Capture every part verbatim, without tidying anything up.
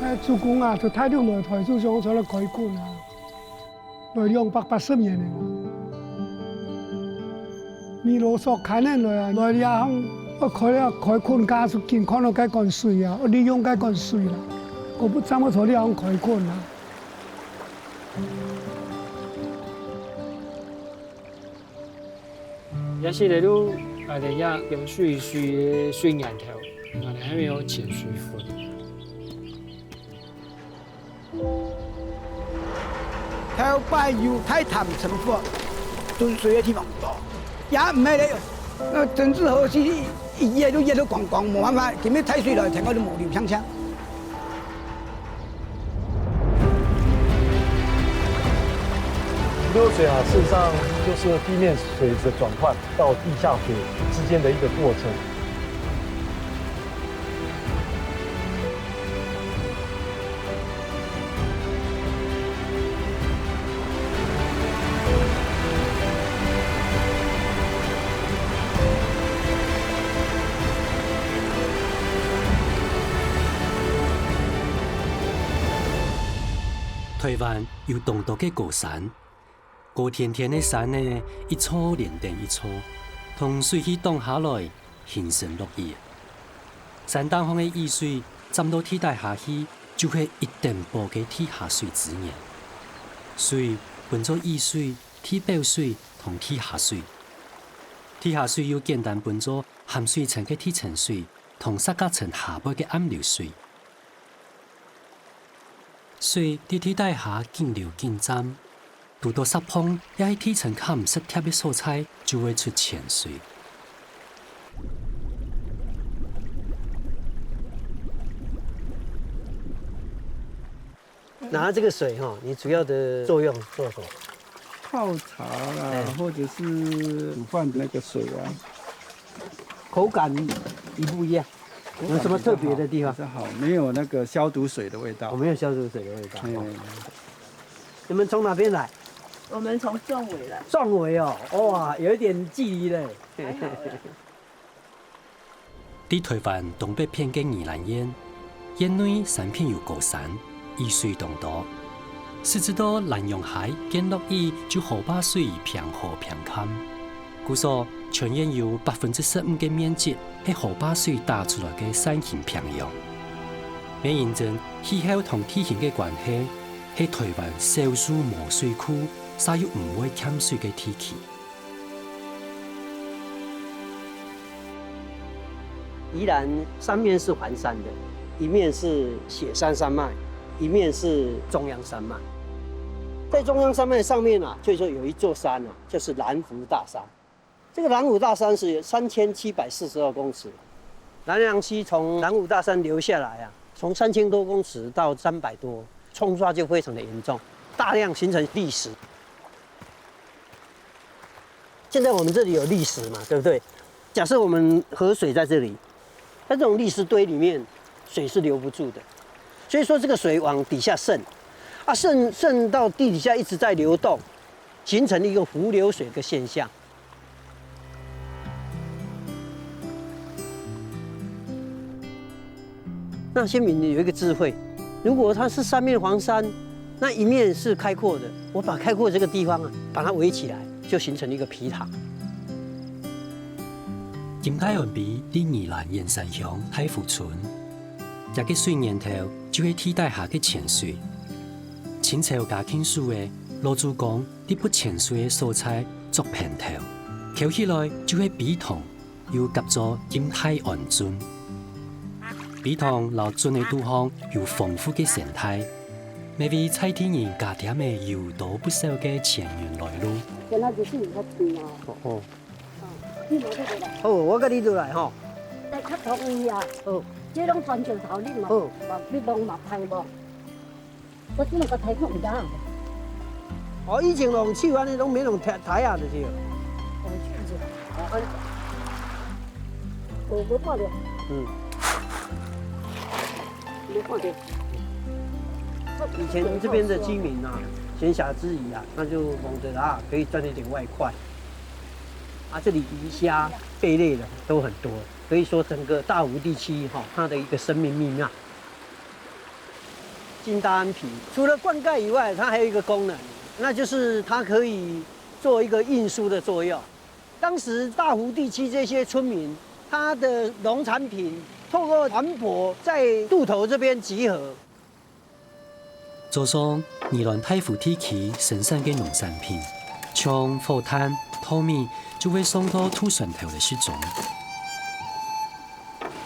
哎，祖公啊，就大陸來台就想出來開墾啊，來兩百八十年了。米羅索看人來啊，來這行，我開了開墾家就緊看到該管水啊，我利用該管水啦，我不怎麼在這行開墾啊。 也是例如，啊，連這鹹水水个水源頭，啊，還沒有淺水分。頭擺有大潭沉佛，囤水个地方多，也毋係咧，該珍珠河是一夜就夜到光光，無辦法，今日大水來，全部都無流淨淨。 流水啊，事實上就是地面水的轉換到地下水之間的一個過程。 臺灣有當多个高山，高跈跈个山仔，一座連等一座，同水氣擋下來，形成落雨。山頂項个雨水浸到地底下去，就係一等寶个地下水資源。水分做雨水、地表水同地下水。地下水又簡單分做含水層个地層水同石隔層下背个暗流水。 水在地底下緊流緊浸，堵到石縫也係地層較毋識貼个所在，就會出淺水。拿這個水哈，你主要的作用做什麼？泡茶啦，哎。或者是煮飯那個水啊。口感一不一樣？ 有什麼特別的地方？比較好，沒有那個消毒水的味道。哦，沒有消毒水的味道。沒有，沒有，沒有。你們從哪邊來？我們從壯圍來。壯圍哦，哇，有一點距離嘞。還好啦。在臺灣東北片个宜蘭縣，縣內山片有高山，雨水當多。使之到蘭陽溪見落雨就河壩水平河平崁。 故所，全縣有百分之十五个面積係河壩水打出來个山形平洋。也因為氣候同地形个關係，係臺灣少數無水庫，嗄又毋會欠水个地區。宜蘭三面是環山的，一面是雪山山脈，一面是中央山脈。在中央山脈上面啊，就說有一座山啊， 就是蘭湖大山。這個蘭湖大山是三千七百四十二公尺，蘭陽溪從蘭湖大山流下來啊，從三千多公尺到三百多，沖刷就非常的嚴重，大量形成礫石。現在我們這裡有礫石嘛，對不對？假設我們河水在這裡，它這種礫石堆裡面水是留不住的，所以說這個水往底下滲，啊，滲，滲到地底下一直在流動， 形成一個伏流水的現象。那先民有一個智慧，如果它是三面環山，那一面是開闊的，我把開闊這個地方啊，把它圍起來，就形成了一個埤塘。金泰安陂在宜蘭員山鄉大湖村，這个水源頭就係地底下个淺水。清朝嘉慶時節，老祖公 在不淺水个所在作埤頭，敨起來就係陂塘，又合做金泰安圳。陂塘摎圳个肚項有豐富个生態，乜為在地人加添了有多不少个錢銀來路。現在就是你較低哦。哦，哦。你拿這個來。好，我跟你入來吼。來較同意啊。好。這攏全石頭，你嘛，好。嘛，你摸嘛歹摸。 我這个台風毋大。哦，以前用手按呢攏免用刣，刣啊，就是。哦，這樣子。哦，按呢。哦，無看到。嗯。無看到。以前這邊的居民啊，閒暇之餘啊，那就摸著啦，可以賺一點外快。这里鱼虾贝类的都很多，可以说整个大湖地区哈，它的一个生命密码。金大安平除了灌溉以外，它还有一个功能，那就是它可以做一个运输的作用。当时大湖地区这些村民，他的农产品透过船舶在渡头这边集合。 早上，宜蘭大湖地區生產个農產品，像火炭、稻米，就會送到渡船頭來集中。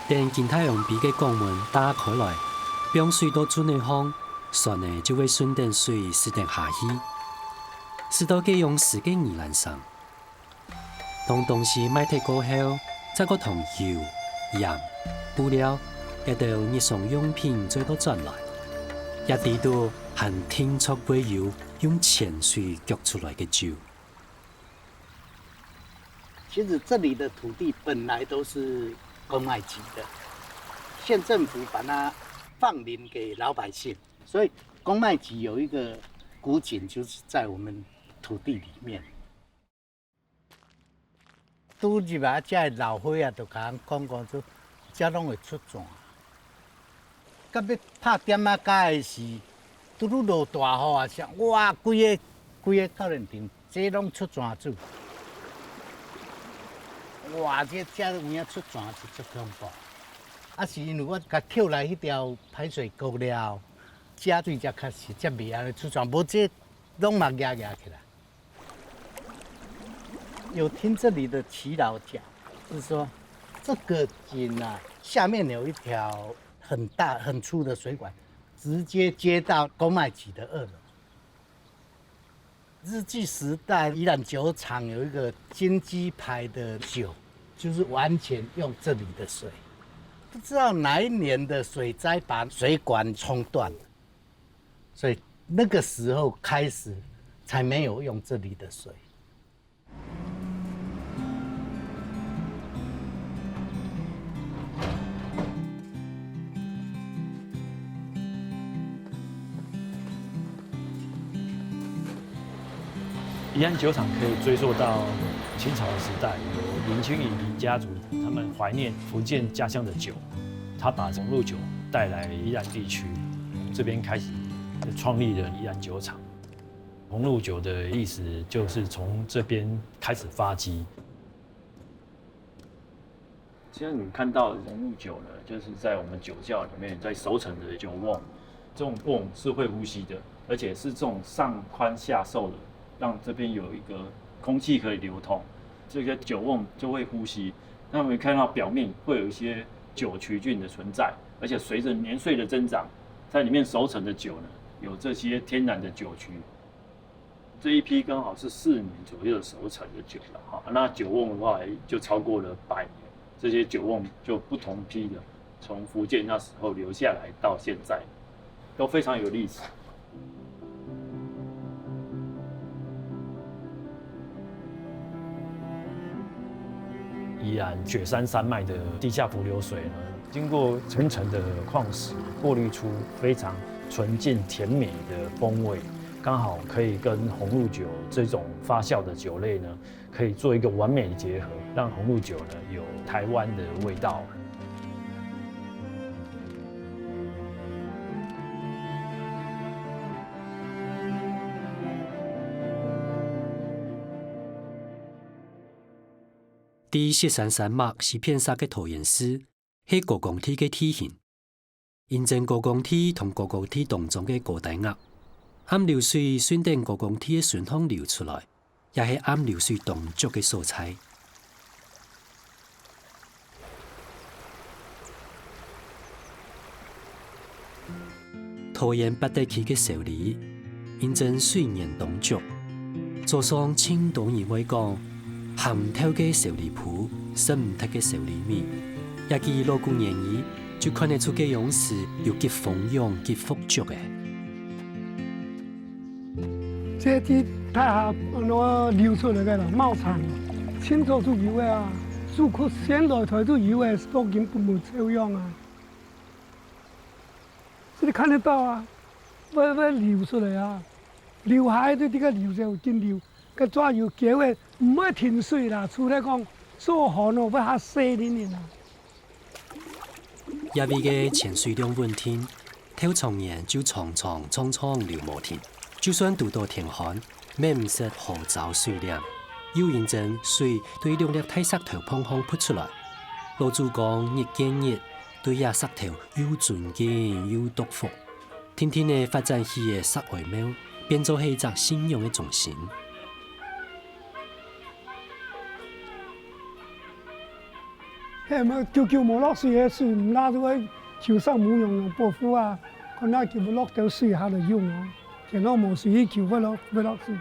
等金大安平个港門打開來，放水到圳仔項，船仔就會順等水駛等下去，駛到該央時个宜蘭城。 當東西賣忒過後，再過同油、鹽、布料，這兜日常用品做到轉來，這裡肚還定著會有用泉水焗出來个酒。其实这里的土地本来都是公卖局的，县政府把它放领给老百姓，所以公卖局有一个古井，就是在我们土地里面。 拄入來，遮个老伙仔就共人講講，講遮攏會出泉。到欲拍點仔膠个時，拄拄落大雨啊，啥，哇，規个規个教練亭，遮攏出泉子。哇，這遮有影出泉是足恐怖。啊，是因為我共抾來彼條排水溝了，遮水才開始才袂按呢出泉，無這攏嘛壓壓起來。 有聽这里的耆老讲，是说这个井啊，下面有一条很大很粗的水管，直接接到公卖局的二楼。日据时代，宜兰酒厂有一个金鸡牌的酒，就是完全用这里的水。不知道哪一年的水灾把水管冲断了。 所以那个时候开始才没有用这里的水。宜兰酒厂可以追溯到清朝的时代，由林清怡家族他们怀念福建家乡的酒，他把红露酒带来宜兰地区，这边开始创立了宜兰酒厂。红露酒的历史就是从这边开始发迹。现在你们看到的红露酒呢，就是在我们酒窖里面在熟成的酒瓮，这种瓮是会呼吸的，而且是这种上宽下瘦的，让这边有一个空气可以流通，这些酒瓮就会呼吸。那我们看到表面会有一些酒曲菌的存在，而且随着年岁的增长，在里面熟成的酒呢，有这些天然的酒曲。这一批刚好是四年左右熟成的酒了哈，那酒瓮的话就超过了百年，这些酒瓮就不同批的，从福建那时候留下来到现在，都非常有历史。 宜兰雪山山脉的地下伏流水呢，经过层层的矿石过滤出非常纯净甜美的风味，刚好可以跟红露酒这种发酵的酒类呢，可以做一个完美的结合，让红露酒呢有台湾的味道。 在雪山山脈西片析个桃園市，係高江地个地形。因為高江地同高高地當中个高低壓，暗流水順等高江地个順向流出來，也係暗流水當足个所在。 桃園八德區个小里，因為水源當足，早上盡多人會講，行毋透个小里埔，食毋忒个小里米，這句老古言語就看得出該央時有幾荒涼、幾福足个。這地底下安到流出來个啦，茅場，清朝就有个啊，祖國先來台就有个，到今都無走樣啊。 這裡看得到啊，會會流出來啊，流下去對這個流水有進流，該抓有橋个，毋會停水啦，除了講做好咯，會較細一點啦。這位个淺水量穩定，頭長年就長長長長流無停，就算堵到天旱，乜毋識好找水啉。又因為水對兩粒大石頭旁項潑出來，老祖公日見日對這石頭又尊敬又祝福。 定定仔發展起个石哀廟，變做係一隻信仰个中心。係嘛，久久無落水，該水毋罅就會像生毛樣樣保護啊，看哪久無落到水下來用哦，天天無水，久會落會落水。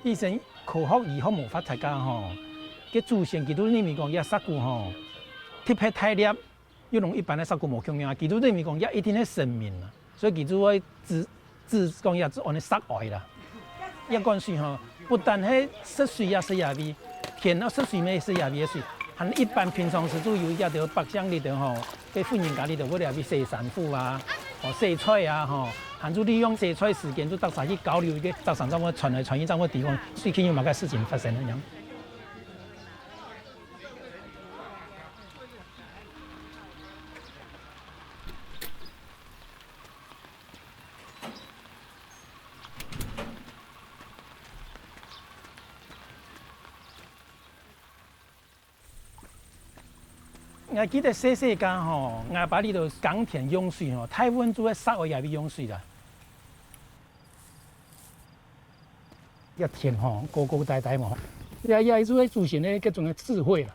以前科學醫學無發達个吼，該祖先佢都認為講，這石牯吼，特別大粒，又同一般个石牯無共樣啊，佢都認為講，這一定係神明啊，所以佢就會指指講，這就安到石哀啦。這管水吼，不但係食水也食這位，田啊食水乜食這位个水，還一般平常時就有這兜百姓裡頭吼， 該婦人家裡頭會來這位洗衫褲啊，哦，洗菜啊，吼，還就利用洗菜時間就逐儕去交流，該逐儕正會傳來傳去，正會知講最近有麼个事情發生恁樣。 𠊎記得細細个吼，𠊎爸裡頭耕田用水吼，大部分就係石哀這位用水啦。這田吼，高高低低嘛，這這就係祖先个該種个智慧啦。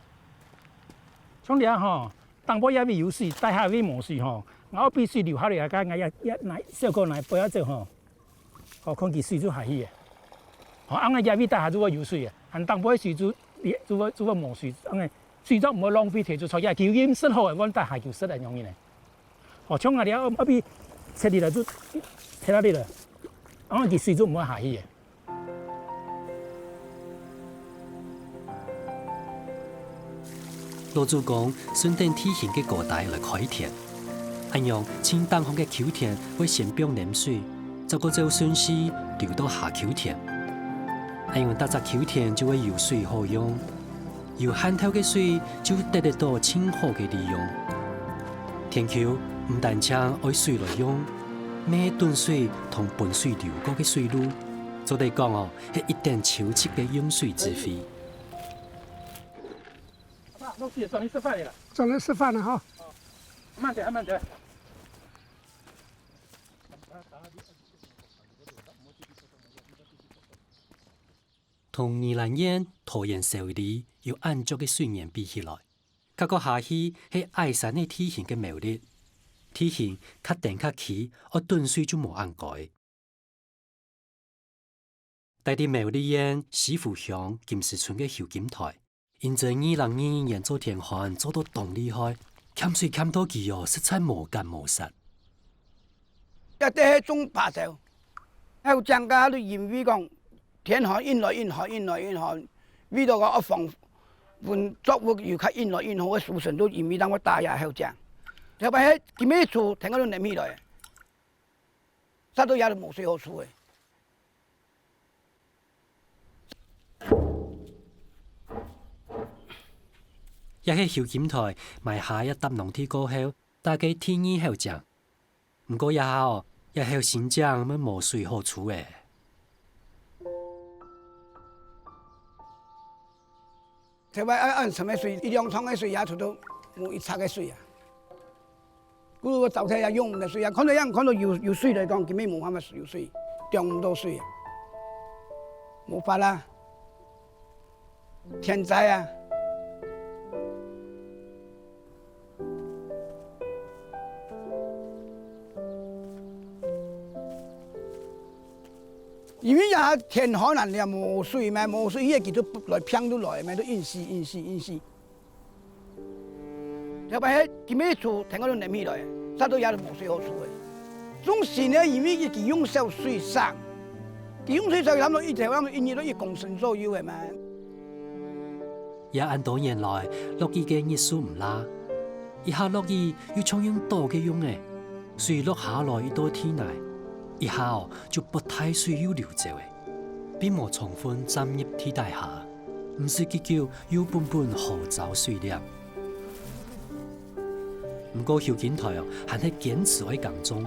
像這吼，頂背這位有水，底下位無水吼，𠊎愛分水流下來，該𠊎這這拿小可拿背仔走吼。 哦，看佢水就下去个。哦，恁樣這位底下就會有水个，還頂背水就就會就會無水，恁樣水就毋會浪費，提出出去，佢已經食好个，往底下就食个樣呢。哦，像𠊎這愛愛分切入來就切到這了，恁樣佢水就毋會下去个。 老祖公順等地形个高低來開田，恁樣，盡頂項个坵田會先放淰水，再過照順序流到下坵田。恁樣，逐隻坵田就會有水好用，有限頭个水就得得到盡好个利用。田坵毋單淨愛水來用，乜係囤水同分水流過个水路，做得講哦， 係一等超級个用水智慧。阿爸，落水了，轉來食飯了啦。轉來食飯了哈。慢點，慢點。同宜蘭縣桃園社會裡有恁樣个水源比起來，較過下去係矮山个地形个苗栗，地形較顛較崎，愛囤水就無恁該。 戴在苗栗縣西湖鄉金獅村个邱金台，因為二零二二年做天旱做到當厲害，欠水欠到佢哦，實在無結無煞。這兜係種芭蕉，還有莊稼都因為講天旱，陰來陰旱，陰來陰旱，為著个惡防分作物有較陰來陰好个收成，都因為當个打壓後種。特別係今晡日出，天光都淰起來。 煞到這都無水好出个。這係邱金台埋下這搭農地過後，打个第二口井。毋過這下哦，這口新井乜無水好出了。 台灣恁恁深个水，一兩丈个水也出到無一尺个水啊。故所早起也用毋得水啊，看到樣，看到有有水來講，根本無辦法有水，裝毋到水啊，無法啦，天災啊。 因為這下天旱難了，無水嘛，無水，佢个佢都來，病都來嘛，都陰死，陰死，陰死。特別係今晡日出，天光都淰起來，煞到這都無水好出个。種葚呢，因為佢用少水生，佢用水少，差毋多一條，差毋多一日都一公升左右个嘛。也恁多年來，落雨个日數毋罅，一下落雨又像用倒个樣仔，水落下來一到地泥，一下哦就潑大水又流走仔，並無充分浸入地底下，毋使幾久又本本好燥水了。毋過邱金台哦，還係堅持愛耕種，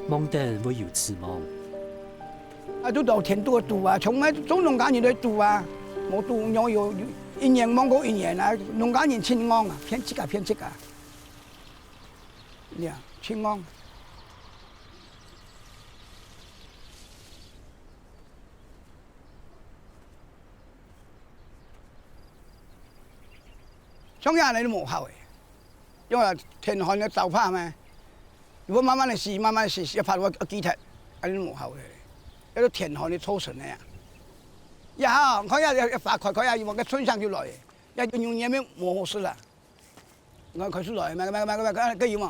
望等會有指望。 啊，都到田都愛堵啊，像𠊎種農家人都堵啊，無堵，仰有一年忙過一年啊，農家人盡戇啊，騙自家騙自家，呀，盡戇。像恁樣都無效誒，因為天旱个糟粕咩。 佢會慢慢仔死，慢慢仔死，死，一發會記忒，恁樣無效个，該个天旱个造成个啊。也好，看下一發開，看下佢个春香就來，也牛年無好事啦。𠊎開始來，買買買買買，該有無？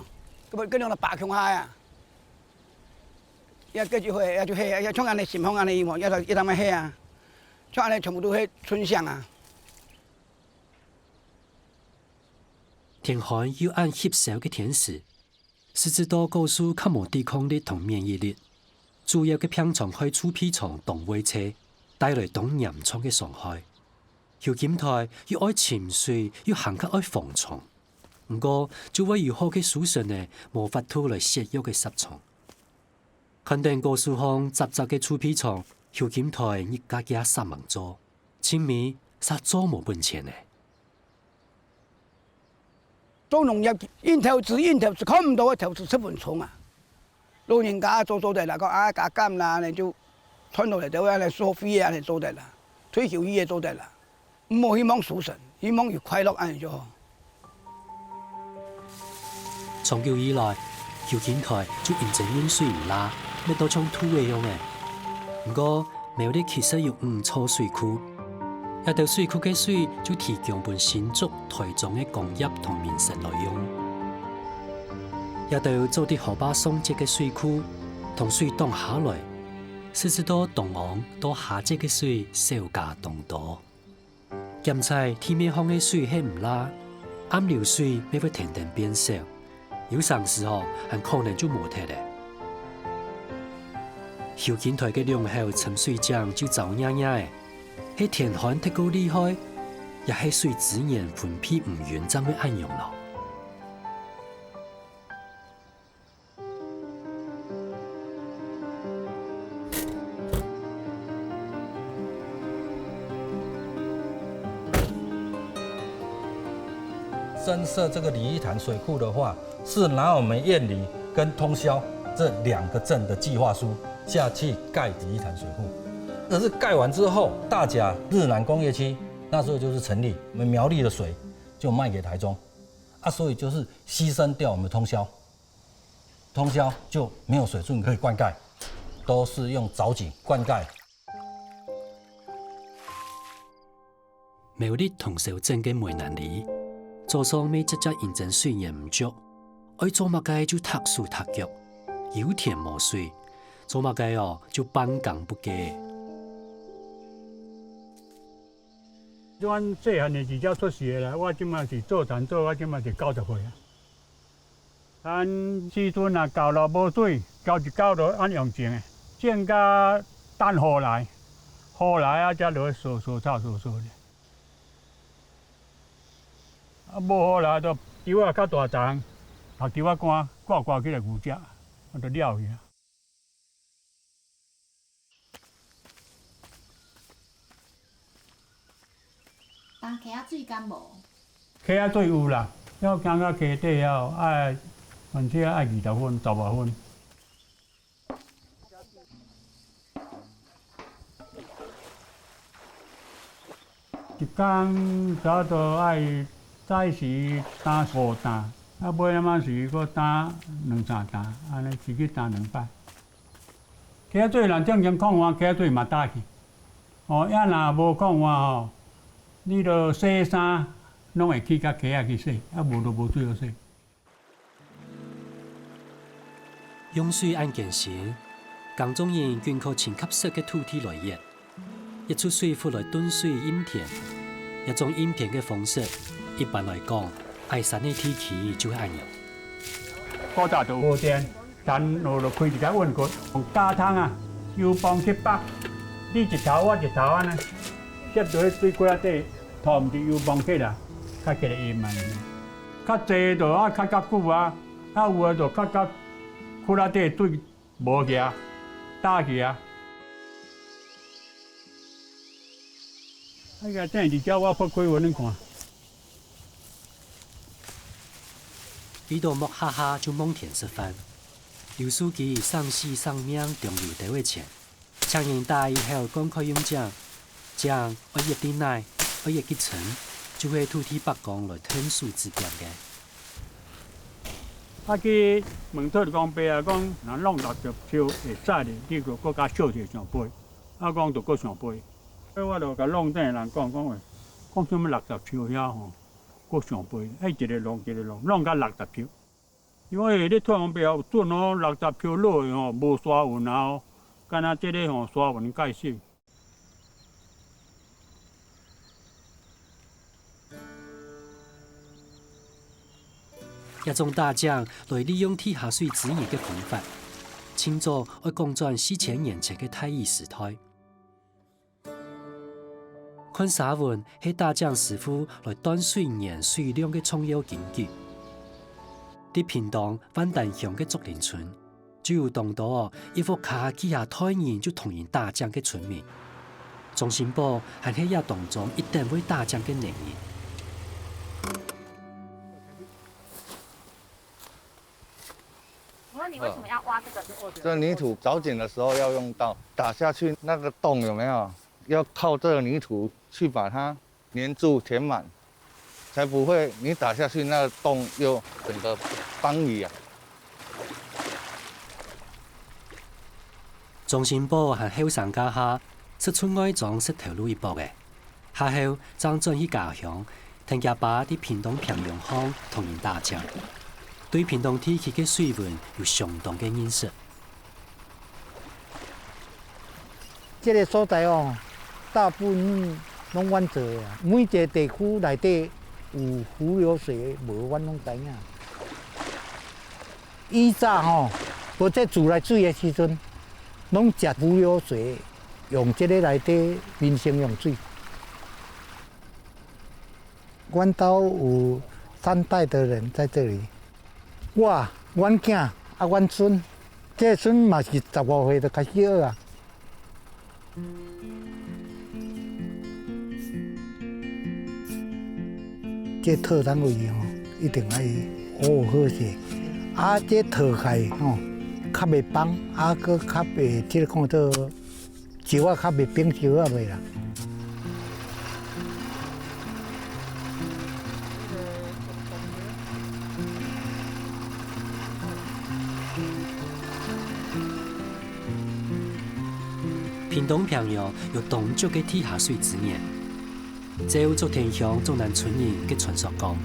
該該兩个巴共下呀。也該就係，也就係，也像恁樣情況恁樣有無？也一旦買係啊，像恁樣全部都係春香啊。天旱又恁吸收个天時， 失之多果樹較無抵抗力同免疫力，主要个病蟲害臭屁蟲當會在，帶來當嚴重个傷害。邱金台又愛尋水，又還較愛防蟲，毋過就會有好个收成呢，無法度來削弱个殺蟲。看等果樹項雜雜个臭屁蟲，邱金台日加加煞猛做，盡尾煞做無本錢呢。 做農業，硬投資，硬投資，看毋到个投資成本重啊。老人家做做得啦，講啊加減啦，恁樣就賺落來，就會恁樣收費啊，恁樣做得啦，退休去也做得啦，毋好希望收成，希望有快樂恁樣就好。長久以來，邱金台就認真用水毋罅，搣到像土个樣仔。毋過， 苗栗其實有五座水庫，這兜水庫个水就提供分新竹、台中个工業同民生來用。這兜做得河壩上節个水庫，同水擋下來，使之到當旺到下節个水少加當多。檢采地面項个水係毋罅，暗流水乜會跈等變少。 有成時候還可能就無忒了。邱金台个兩口深水井就燥惹惹仔，係天旱忒過厲害，也係水資源分配毋均正會恁樣咯。 增設這個李玉潭水庫的話，是拿我們燕里跟通霄這兩個鎮的計畫書下去蓋李玉潭水庫。可是蓋完之後，大甲日南工業區那時候就是成立，我們苗栗的水就賣給台中，啊，所以就是犧牲掉我們通霄。 通霄就沒有水圳可以灌溉，都是用藻井灌溉。苗栗通霄鎮个梅南里，早上乜輒輒因爭水源毋足，愛做麼个就糴手糴腳，有田無水，做麼个哦就半工不嫁。阮細漢个時節出世个啦，我這馬是做田做，我這馬是九十歲啊。 咱時陣若到了無水，到一到就按用種的，種甲等雨來，雨來啊才落去掃掃草掃掃咧。啊，無雨來就稻仔較大欉，曝稻仔乾，割割起來牛食，啊，就了去啊。 當溪仔水敢無？溪仔水有啦，要行到溪底了，愛，反正愛二十分、十外分。 一工差不多愛早時擔五擔，啊，尾暗仔時閣擔兩三擔，按呢一日擔兩擺。溪仔水若正經囥雨，溪仔水嘛焦去。哦，啊若無囥雨吼，你著洗衫，攏會去到溪仔去洗，啊，無就無水好洗。 用水恁艱辛，耕種人均靠尋合適个土地來挖，挖出水窟來囤水蔭田，這種引騙个方式，一般來講，愛山个地區就係恁樣。古早就無電，山路就開一條運河，用架撐啊，油磅去捌，你一頭我一頭恁呢，接到水窟仔底，拖毋是油磅去啦，較緊个淹啊。較濟就啊，較較久啊，啊有的就較較窟仔底水 無去啊，打去啊。哎呀，真係叫我發開運你看。為著莫下下就望天食飯，劉書記省死省命，中油兜个錢，請人打以後灌溉用井， 井愛挖得泥，愛挖得深，就係土地伯公來𢯭手指點个。啊，去問土地公伯啊，講若弄六十尺會使咧，你就閣較少一个上倍。啊，講就閣上倍。所以我就甲弄頂个人講，講話，講啥物六十尺遐吼，閣上倍，愛一个弄一个弄，弄到六十尺。 因為你土地公伯有準哦，六十尺落去吼，無沙運啊哦，敢若這个吼沙運介紹。這種打井來利用地下水資源个方法，清早愛講轉四千年前个大禹時代。 看沙文係打井師傅來斷水源水量个重要根據。在屏東萬丹鄉个竹林村，就有當多一屋下幾下代人就同人打井个村民。鍾新寶還係這當中一等會打井个能人。 請問你為什麼要挖這個？這泥土鑿井的時候要用到，打下去那個洞有沒有？要靠這個泥土去把它黏住填滿，才不會你打下去那個洞又整個崩離啊。鍾新寶還後生該下，識出外庄識頭路一駁仔。 下後正轉去家鄉，跈厥爸在屏東平洋項同人打井，對屏東地區个水文有相當个認識。這个所在哦，大部分攏灣做个啊，每一个地區內底有伏流水無，阮攏知影。以早吼，無這自來水的時陣，攏食伏流水。 用這个來佇民生用水。阮兜有三代的人在這裡，我、阮囝啊、阮孫，這孫嘛是十五歲就開始學啊。這套餐落去吼，一定愛好好好勢。啊，這套起來吼，較袂崩，啊，閣較袂，這个講做 石仔較袂冰，石仔袂啦。屏東平洋有當足个地下水資源。 照竹田鄉竹南村人个傳說講，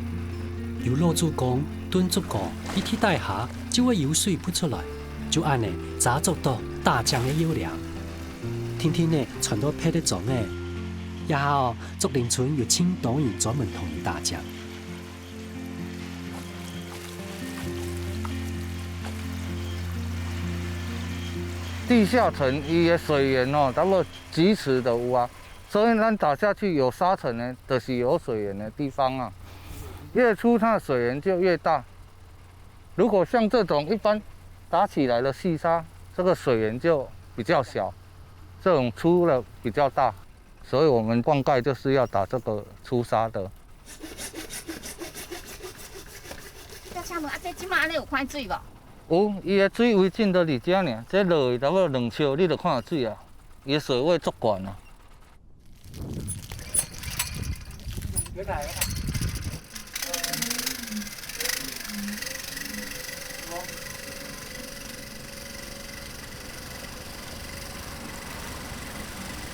有老祖公、燉竹公，佢地底下就會有水浮出來，就恁呢，正捉到打井个要領。定定仔傳到別个庄仔，這下哦，竹林村有盡多人專門同佢打井。 地下層伊个水源哦，差不多幾尺就有啊。所以咱打下去有沙層的，就是有水源的地方啊。越粗，它的水源就越大。如果像這種一般打起來的細沙，這個水源就比較小，這種粗的比較大。 所以我們灌溉就是要打這個粗沙的。大家問啊，這這馬咧有看水無？有，伊个水位真就佇遮爾，這落去差不多兩尺，你就看著水啊，伊个水位足懸啊。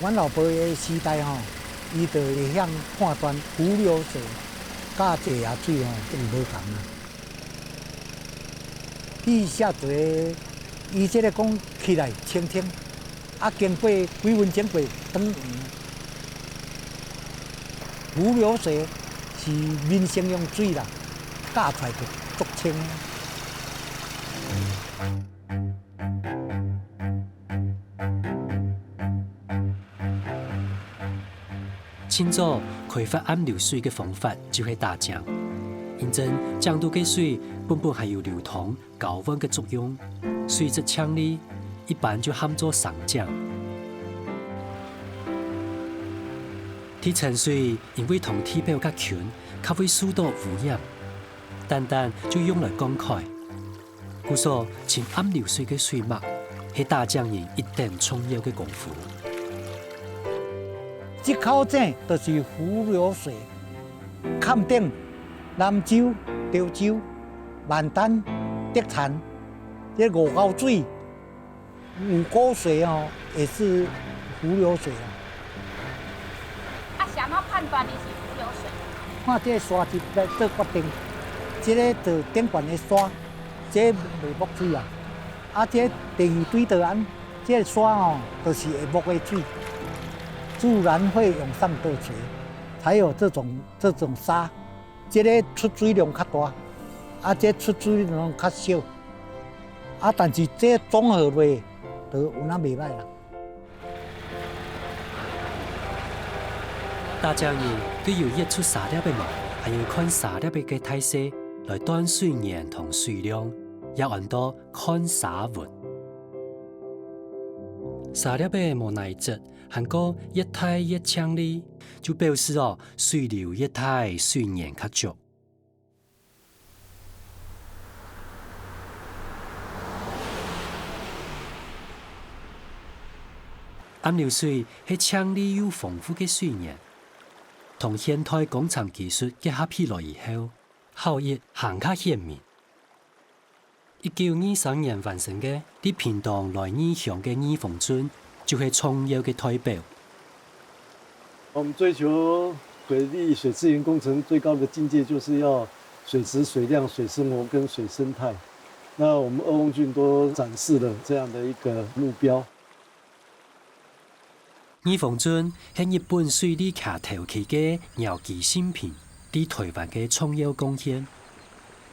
阮老爸个時代吼，伊就會曉判斷伏流水佮地下水吼，就無仝啊。地下水，伊這个講起來清清， 啊，經過幾分鐘過轉黃。伏流水是民生用水啦，加出來就足清。清朝開發暗流水个方法就係打井，因為井肚个水本本還有流通、交換个作用，水質淨俐，一般就喊做生井。地層水因為同地表較近，較會受到污染，單單就用來灌溉。故所，尋暗流水个水脈，係打井人一等重要个功夫。這口井就是伏流水，崁頂、南州、潮州、萬丹、竹田，這五口水 五溝水哦，也是伏流水啊。啊，是按怎判斷伊是伏流水？看這个沙質來做決定，這个就頂懸个沙，這袂沒水啊。啊，這第二堆的安，這个沙哦，就是會沒个水，自然會湧上的水，才有這種，這種沙。 這个出水量較大，啊，這出水量較少，啊，但是這綜合落，就有影袂歹啦。打井人對有挖出沙粒个無，還有看沙粒个大細，來斷水源同水量，也安到看沙紋。沙粒个無哪質，還過越大越淨俐，就表示哦， 水流越大，水源較足。暗流水係淨俐又豐富个水源，同現代工程技術結合起來以後，效益還較顯明。 一九二三年完成个，在屏東來義鄉个義峰圳，就係重要个代表。我們追求水利水資源工程最高的境界，就是要水質、水量、水生活跟水生態。那我們二峰圳都展示了這樣的一個目標。 義峰圳係日本水利徛頭起个舀基新坪，對臺灣个重要貢獻。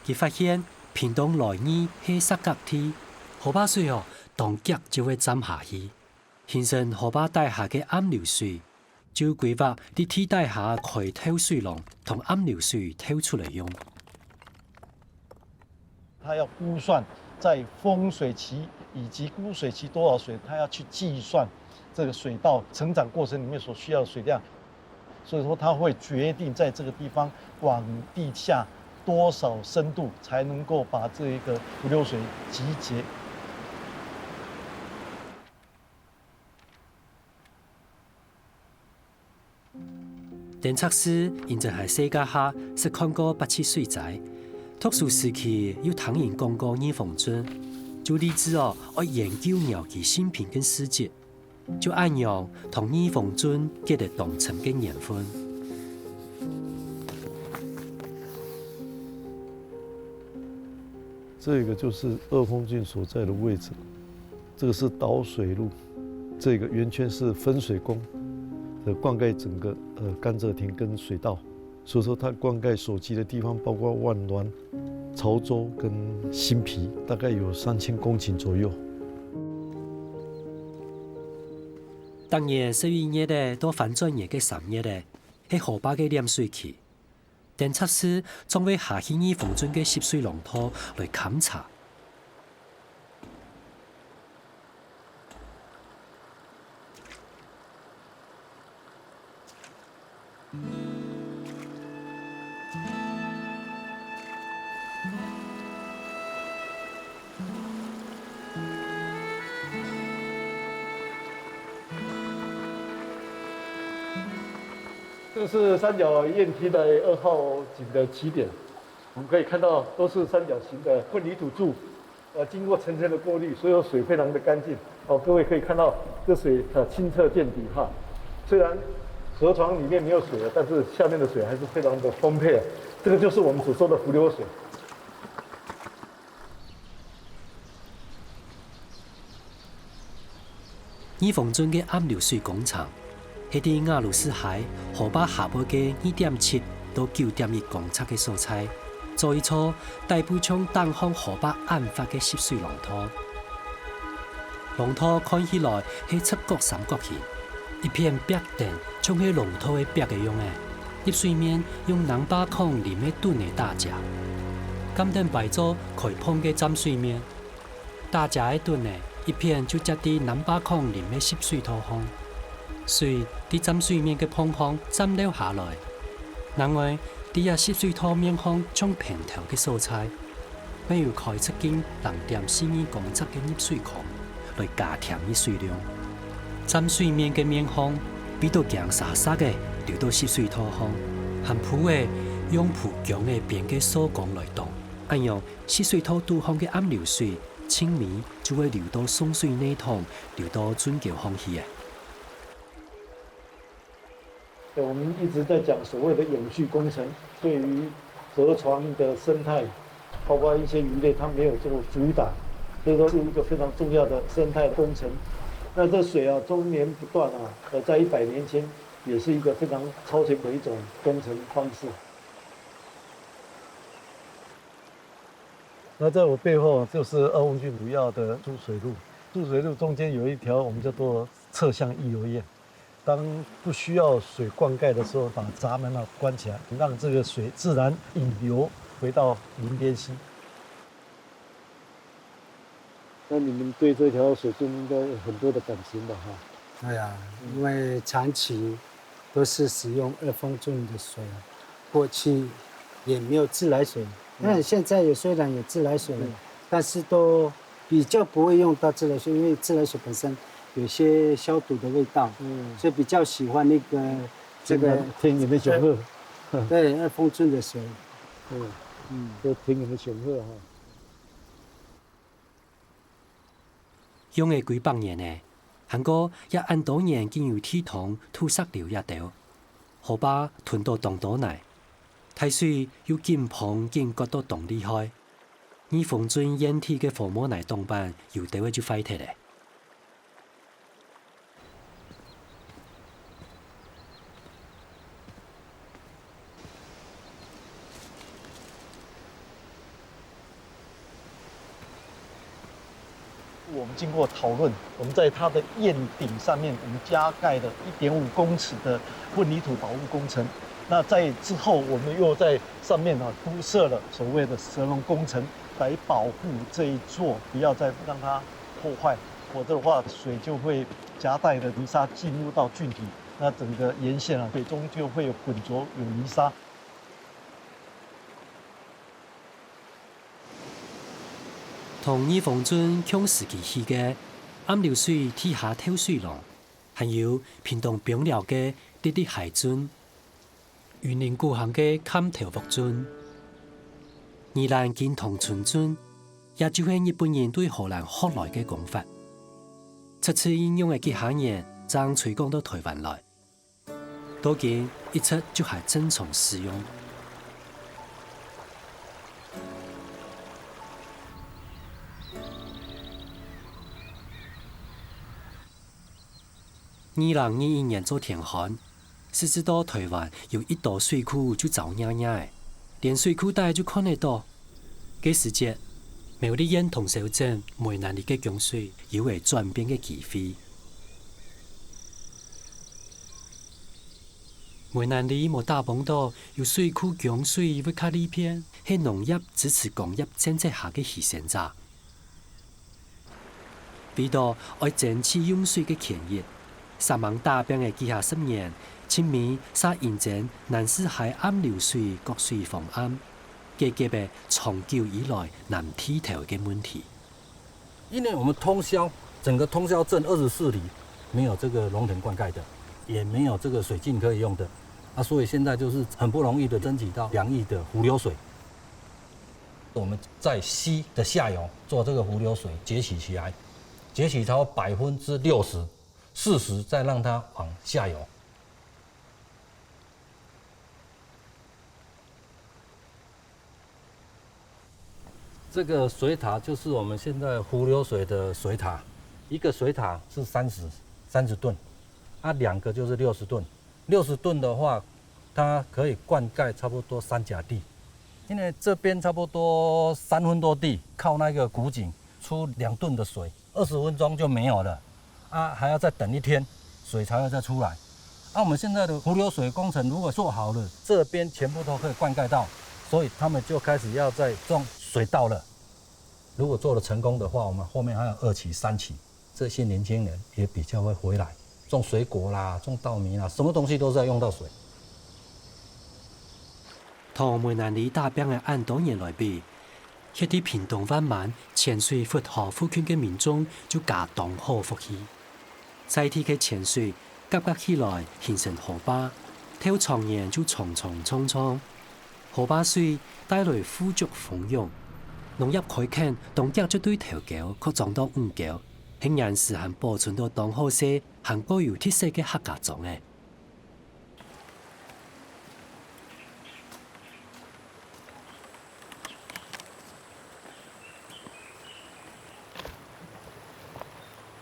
佢發現屏東來義係石角地，河壩水哦，當遽就會站下去，形成河壩底下个暗流水，就規劃在地底下開透水廊，同暗流水透出來用。 它要估算在豐水期以及枯水期多少水，它要去計算這個水稻成長過程裡面所需要的水量，所以說它會決定在這個地方往地下多少深度才能夠把這一個伏流水集結。 丁策士因為還細个下，識看過八七水災，讀書時期又聽人講過義峰圳，就立志哦，愛研究舀基新坪个事蹟，就恁樣同義峰圳結了當深个緣分。 這個就是二峰圳所在的位置，這個是導水路，這個圓圈是分水溝，呃，灌溉整個，呃，甘蔗田跟水稻。所以說它灌溉所及的地方，包括萬巒、潮州跟新埤，大概有三千公頃左右。逐年十一月仔到翻轉月个三月仔，係河壩个濫水期。 丁策士總會下去義峰圳个集水廊肚來勘察。 这是三角堰梯的二号井的起点，我们可以看到都是三角形的混凝土柱，呃，经过层层的过滤，所以说水非常的干净。哦，各位可以看到这水，呃，清澈见底哈。虽然河床里面没有水了，但是下面的水还是非常的丰沛啊。这个就是我们所说的伏流水。 義峰圳个暗流水工程，係在雅魯斯溪河壩下背个二點七到九點一公尺个所在，做一座大部像頂項河壩恁闊个集水廊道。 廊道看起來係直角三角形，一片壁頂像係廊道个壁个樣仔，入水面用南巴孔林个墩仔搭遮，敢等擺做開放个站水面。搭遮个墩仔一片就接在南巴孔林个集水道項，水在站水面个方向站流下來。另外，在這集水道面項像平頭个所在， 乜有開直徑零點四二公尺个入水孔，來加添入水量。站水面个面項，為到驚沙石仔流到集水道項，還鋪仔用鋪薑仔編个索崗來擋。恁樣，集水道肚項个暗流水，盡尾就會流到送水系統，流到圳溝項去咧。 我们一直在讲所谓的永续工程，对于河床的生态，包括一些鱼类，它没有做阻挡，所以说是一个非常重要的生态工程。那这水啊，终年不断啊，呃，在一百年前也是一个非常超前的一种工程方式。那在我背后就是二峰圳主要的输水路，输水路中间有一条我们叫做侧向溢流堰。 当不需要水灌溉的时候，把闸门啊关起来，让这个水自然引流回到林边溪。那你们对这条水圳应该有很多的感情吧？哈。对啊，因为长期都是使用二峰圳的水啊，过去也没有自来水，那现在也虽然有自来水了，但是都 比较不会用到自来水，因为自来水本身有些消毒的味道，嗯，所以比较喜欢那个这个天然的雄厚，对，二峰圳的水。嗯嗯，这天然的雄厚哈。用个几百年呢，韩国也恁多年经由地动土石流也掉，河巴吞到当多泥，大水又紧碰紧割到当厉害。 二峰圳原地个河毛泥当板有兜仔就坏忒咧。我们经过讨论，我们在它的堰顶上面，我们加盖了一点五公尺的混凝土保护工程。那在之后，我们又在 上面啊铺设了所谓的蛇笼工程，来保护这一座，不要再让它破坏，否则的话，水就会夹带的泥沙进入到圳底，那整个沿线啊，水中就会有浑浊、有泥沙。同二峰圳共时期起个暗流水地下透水廊，还有屏东枋寮个直直溪圳。 雲林古坑个崁頭屋圳、宜蘭金堂村圳，也就係日本人對荷蘭學來个工法。直直應用个幾下年，正推廣到臺灣來。到今一直就還正常使用。 二零二一年做天旱，實際到臺灣有一多水庫就燥惹惹仔，連水庫底就看得著。該時節，苗栗縣東勢鎮梅南里个供水有了轉變个機會。梅南里無打幫著有水庫供水會較利便，係農業支持工業政策下个犧牲者。 為著愛爭取用水个權益，煞猛打拚个幾下十年，盡尾煞引進南勢溪暗流水割水方案，解決了長久以來難剃頭个問題。因為我們通霄，整個通霄鎮二十四里沒有這個龍騰灌溉的，也沒有這個水圳可以用的，啊，所以現在就是很不容易的爭取到兩億的湖流水。 我們在溪的下游做這個湖流水截取起來，截取超百分之六十、四十，再讓它往下游。這個水塔就是我們現在湖流水的水塔，一個水塔是三十三十噸，啊，两个就是六十吨。六十吨的话，它可以灌溉差不多三甲地，因为这边差不多三分多地靠那个古井出两吨的水，二十分钟就没有了，啊，还要再等一天，水才会再出来。啊，我们现在的湖流水工程如果做好了，这边全部都可以灌溉到，所以他们就开始要在种水稻了。如果做得成功的话，我们后面还有二期、三期，这些年轻人也比较会回来种水果啦、种稻米啦，什么东西都是要用到水。同梅蘭妮打拚个恁多年來比，歇在屏東萬巒淺水佛河附近个民眾就加當好福氣。在地个淺水夾夾起來形成河壩，頭長年就長長長長。河壩水帶來富足豐饒，農業開墾當遽就對頭溝擴張到五溝，係現時還保存到當好勢，還較有特色个客家庄仔。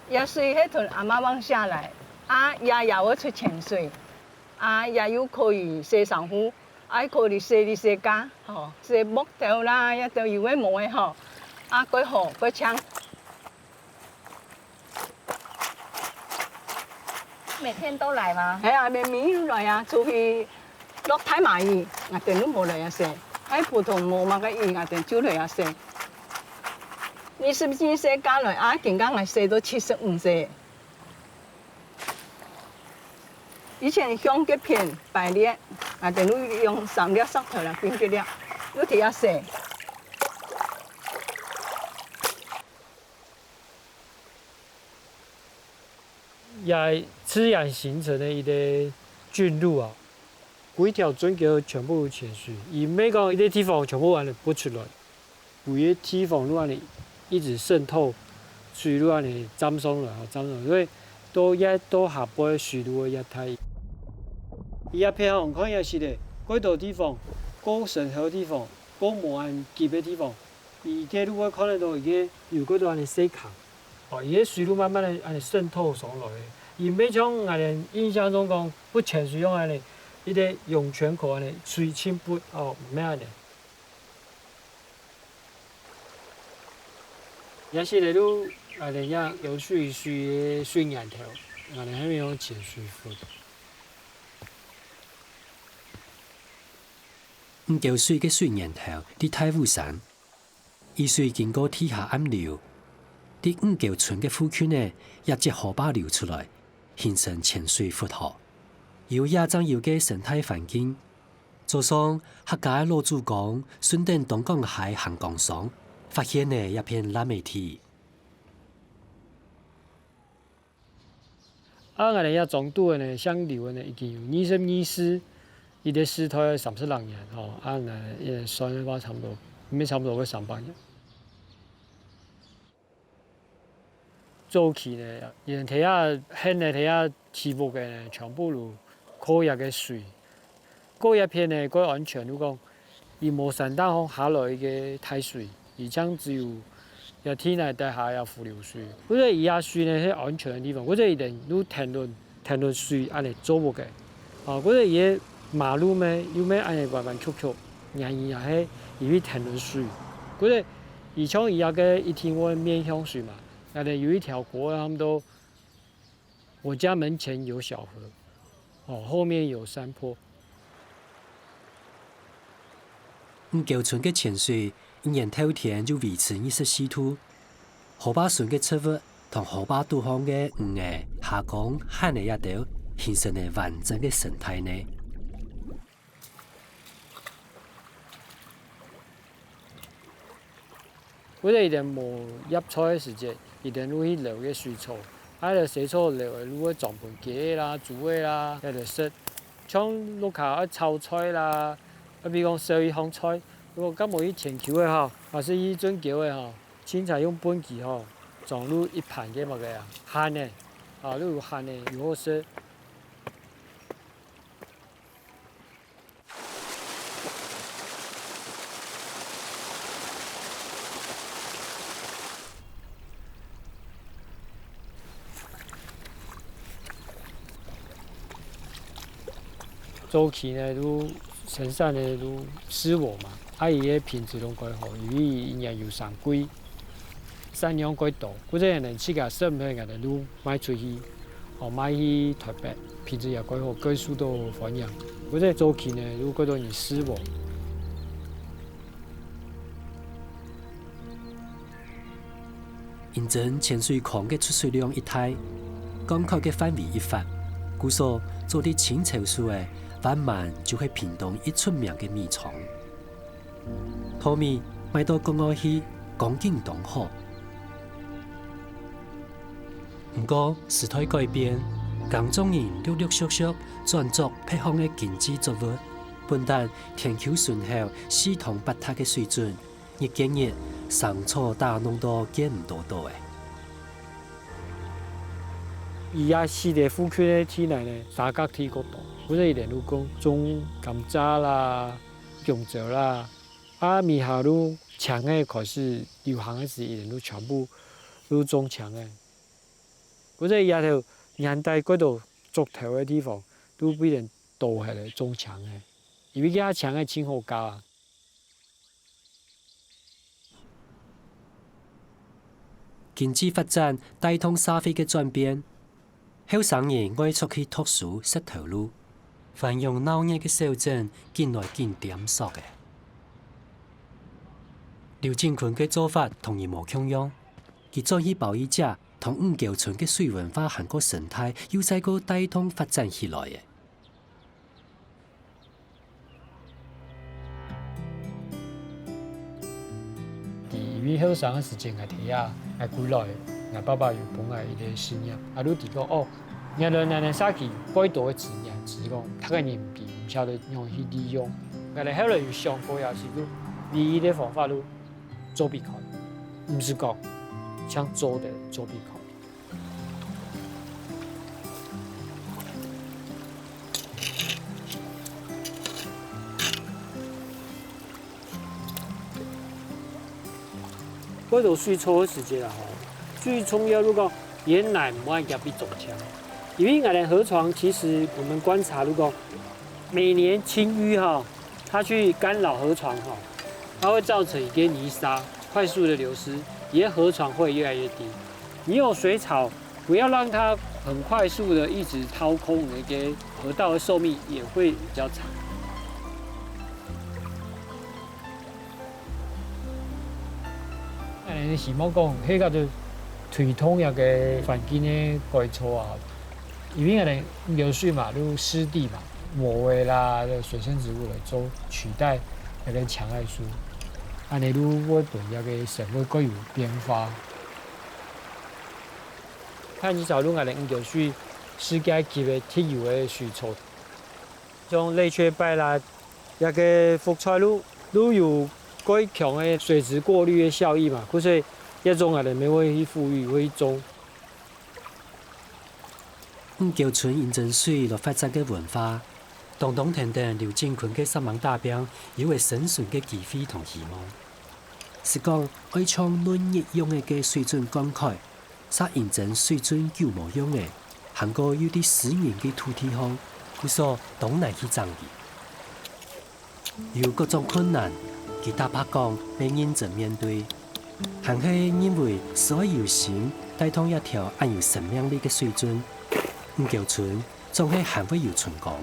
這水係同阿嬤往下來，啊，這也會出淺水，啊，這又可以洗衫褲，啊，可以洗你洗家，吼，洗木頭啦，這都有个無个吼，啊，蓋好，蓋淨。 每天都來嗎？係啊，每每日來啊，除非落大麻雨，𠊎等就無來啊洗。還普通無麼个雨，𠊎等就來啊洗。二十幾歲嫁來啊，今下𠊎洗到七十五歲。以前向這片排列，𠊎等就用三粒石頭來分一粒，又提啊洗。 也自然形成个一個圳路啊。規條圳溝全部有淺水，佢毋係講一個地方全部恁樣浮出來，有一個地方就恁樣一直滲透，水就恁樣佔上來，佔上來，所以到這到下背水就會越大。佢這片項看也係咧，蓋多地方，過深厚个地方，過無恁急个地方， 佢个路會看得到，佢个有个都恁樣細坑，哦，佢个水路慢慢个恁樣滲透上來个。佢毋係像𠊎等印象中講，不淺水用恁樣，一個湧泉口恁樣，水盡闊，哦，毋係恁樣。也係咧，就𠊎等也有水，水个水源頭，𠊎等還無用淺水分。五溝水个水源頭在大武山， 佢水經過地下暗流，在五溝村个附近仔，也接河壩流出來，形成淺水佛河。有這正有个生態環境。早上，客家个老祖公順等東港溪行江上，發現了這片爛尾地。 啊，𠊎等這莊肚个呢，姓劉个呢，已經有二十二世，佢个世代三十零年吼，啊，𠊎等算个話差毋多，毋係差毋多个三百年。早期呢，佢等在這，現在在這起屋个呢，全部都靠這个水。 過這片呢，蓋安全，就講，佢無山頂項下來一個大水，佢正只有這地泥底下這伏流水。故所佢這水呢係安全个地方，故所佢等就跈等，跈等水恁樣做屋个。啊，故所佢个馬路咩，又咩恁樣彎彎曲曲，原因也係因為跈等水。故所佢像佢這个一定會面向水嘛，𠊎等有一條歌喊做 我家門前有小河，哦，後面有山坡。五溝村个淺水，一年透天就維持二十四度。河壩脣个植物同河壩肚項个魚仔、蝦公、蜆仔這兜，形成了完整个生態呢。 故所佢等無葉菜个時節，佢等就去撈該水草，啊，該水草撈个就會裝分雞仔啦、豬仔啦，該兜食。像屋下愛炒菜啦，啊，比如講燒一項菜，如果敢無去田坵个吼，還係去圳溝个吼，凊彩用畚箕吼，裝就一盤个麼个啊，蜆仔，啊，就有蜆仔，又好食。早期呢，就生產呢就私磨嘛，啊，佢个品質攏蓋好，因為佢一年有三季，產量蓋多，故所呢，自家生產个就賣出去，哦，賣去台北，品質也蓋好，蓋受到歡迎。故所早期呢，就蓋多人私磨。 因爭淺水坑个出水量一大，灌溉个範圍一闊，故所做得清潮時个萬巒就係屏東一出名个米倉。稻米賣到國外去，光景當好。毋過時代改變，耕種人陸陸續續轉作別項个經濟作物，本旦田坵脣口四通八達个水準， 日見日，生草打弄到見毋到倒咧。佢這四个附近个地泥呢，沙角地較多，故所佢等就講種甘蔗啦、弓蕉啦，啊，尾下就青个開始流行个時，佢等就全部就種青个。故所這頭年代蓋多竹頭个地方，就變成倒下來種青个，因為佢青个盡好搞啊。 經濟發展帶動社會个轉變，後生人愛出去讀書、食頭路，繁榮鬧熱个小鎮緊來緊恬縮咧。劉進坤个做法同人無共樣，佢轉去包衣姐同吳橋村个水文化還過生態，又再過帶動發展起來咧。 在因為後生个時節，𠊎兜啊，𠊎歸來，𠊎爸爸有分𠊎一個信念，啊，就提講哦，原來𠊎兜社區有蓋多个資源，只是講逐個人毋知，毋曉得仰去利用。𠊎兜後來有想過，也係就唯一个方法就做分佢看，毋係講，像做得做分佢看。 過多水草个時節啊，吼，最重要就講，原來毋愛入去種田，因為𠊎兜河床其實我們觀察，就講每年清淤哈， 它去干擾河床吼，它會造成一個泥沙快速的流失，你的河床會越來越低。你有水草，不要讓它很快速的一直掏空，你的河道的壽命也會比較長。 𠊎兜希望講，係講就推動這個環境个改造啊，因為𠊎兜五溝水嘛，就濕地嘛，無尾啦，水生植物來做取代這個青个樹，恁仔就會分這個生活較有變化。看這條路，𠊎兜五溝水世界級个特有个水草。 像瞼雀柏啦，這個覆菜路，就有蓋強个水質過濾个效益嘛，故所這種𠊎兜乜會去復育，會去種。五溝村因爭水來發展个文化，當當跈等劉進坤个煞猛打拚，有个生存个機會同希望。係講愛像嫩日用个个水準灌溉， 煞因爭水準久無用咧，還過又在私人个土地項，故所當難去爭議。有各種困難，佢坦白講乜認真面對，還係認為係愛有心帶動這條恁有生命力个水圳，五溝村 總係還會有春光。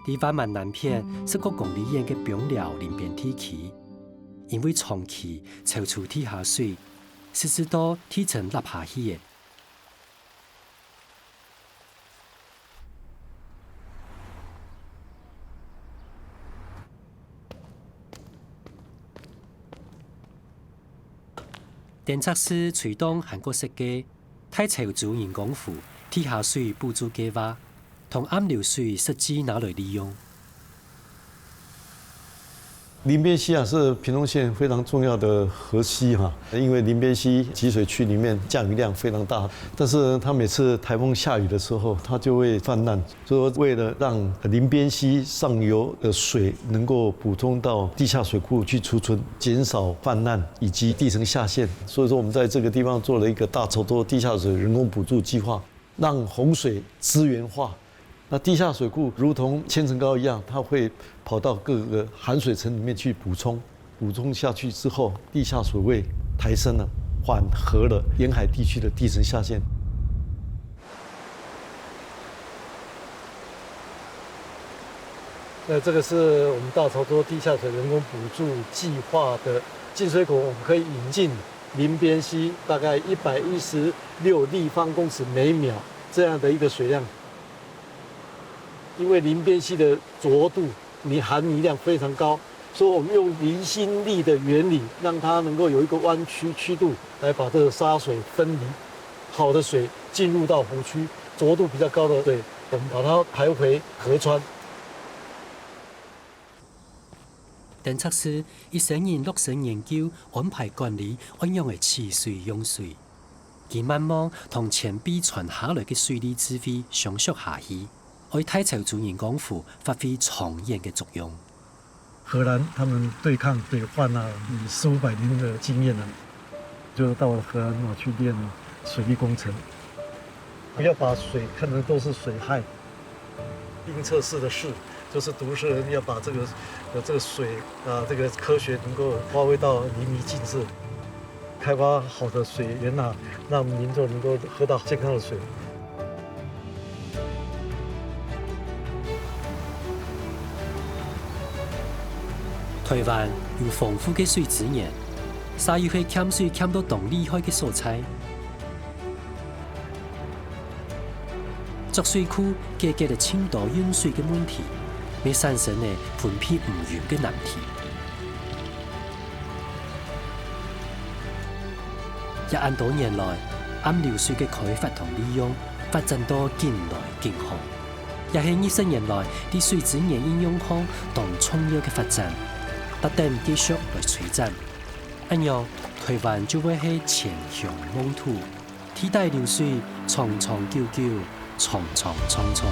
在萬巒南片十過公里遠个枋寮林邊地區，因為長期抽出地下水，直至到地層凹下去咧。 電掣式吹動還過設計，大潮州人工湖地下水補助計畫，同暗流水實際拿來利用。林边溪啊，是屏东县非常重要的河溪哈，因为林边溪集水区里面降雨量非常大，但是它每次台风下雨的时候，它就会泛滥。所以说，为了让林边溪上游的水能够补充到地下水库去储存，减少泛滥以及地层下陷，所以说我们在这个地方做了一个大潮州地下水人工补助计划，让洪水资源化。那地下水库如同千层糕一样，它会跑到各个含水层里面去补充，补充下去之后，地下水位抬升了，缓和了沿海地区的地层下陷。那这个是我们大潮州地下水人工补助计划的进水口，我们可以引进林边溪大概一百一十六立方公尺每秒这样的一个水量。因为林边溪的浊度，你含泥量非常高，所以我们用离心力的原理，让它能够有一个弯曲曲度，来把这个沙水分离。好的水进入到湖区，浊度比较高的水，我们把它排回河川。 等測試，一生人落身研究安排管理，仰般个取水用水。佢慢慢同前辈傳下來个水利智慧相續下去，為大潮州人工湖發揮長遠个作用。荷兰他们对抗水患啊，有四五百年的经验了，就到荷兰啊去练水利工程。不要把水看成都是水害，冰测试的试，就是读书人要把这个呃这个水啊这个科学能够发挥到淋漓尽致，开发好的水源啊，让民众能够喝到健康的水。台湾有丰富个水资源，沙又係欠水欠到當厲害个所在。 貯水库解决了盡多用水个問題，乜產生了分配毋均个難題。這恁多年來，暗流水个開發同利用發展到緊來緊好，也係二十年來在水資源應用項當重要个發展，值得繼續來推展。恁樣，台灣就會係千香萬土， 地底流水長長久久，長長長長。